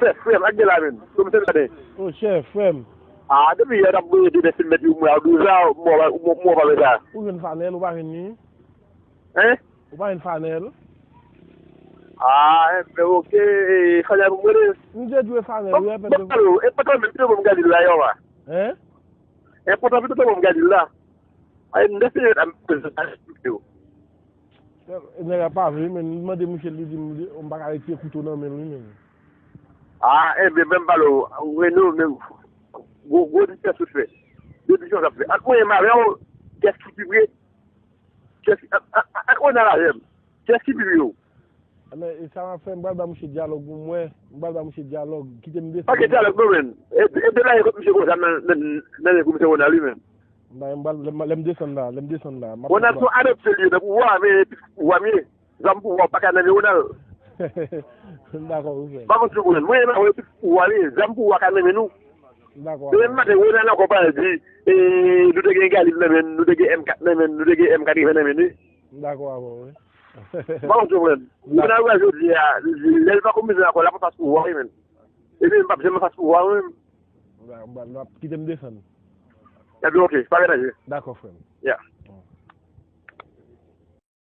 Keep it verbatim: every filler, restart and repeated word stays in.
Chèf, frè m, ak de la menm. Kòm se maten. O chèf, frè m. Ah, depi yè, n ap voye de nèf mèt yo, mwen, a douz la, mwen, mwen, mwen, pa wè sa. Ou jwenn Fanèl, ou pa jwenn li? Hein? Ou pa jwenn Fanèl? Ah, enben, ok. Fanèl pou mwen. M te jwe Fanèl, wi, enben. Bon, alo, e pa menm, se bon, m gade la, yo, wa. Hein? E pa menm, se bon, m gade la. Ay, m deside, m yo. Nèg la pa vle, men, m mande misye, li di m, li, m pa ka retire kouto nan men l, wi, men. Ah, enben, menm pale w, Reno, men, gwo, gwo disyon sou fè. Gwo disyon sa fè. Ak mwen, m avè w, kiyès ki pi pre? Kiyès ki, ak, ak, ak mwen, avè m. Kiyès ki pi pre w? Enben, e sa m ap fè, m pral ba misye dyalòg pou mwen. M pral ba misye dyalòg. Kite m desann. Pa gen dyalòg, non, men. E, e de la, e kot misye konsa, nan, nan, nan, nan komisè Ronald, wi, men. M pral, lè m, lè m desann la, lè m desann la, m ap Ronald se yon adopte li ye nan pouvwa, men epi pouvwa m ye. Zam pouvwa pa ka nan men Ronald. M dakò, wi, frè. Pa konn si w konprann. Mwen, mwen, epi pouvwa li ye. Zam pouvwa ka nan men nou. M dakò. Se menm maten, Ronald ankò pale di, e, nou te gen Galil nan men n, nou te gen M kat nan men n, nou te gen M katreven nan men n, wi. M dakò avè w, wi. Pa konn si w konprann. M dakò. Ronald wè jodi a, lè l pa konn bezwen ankò, l ap anfas pouvwa, wi, men. Epi m p ap janm anfas pouvwa, wi, men. M dakò, m dakò. Kite m desann. Ebyen, ok, pa gen danje. Dakò, frè m. Ya.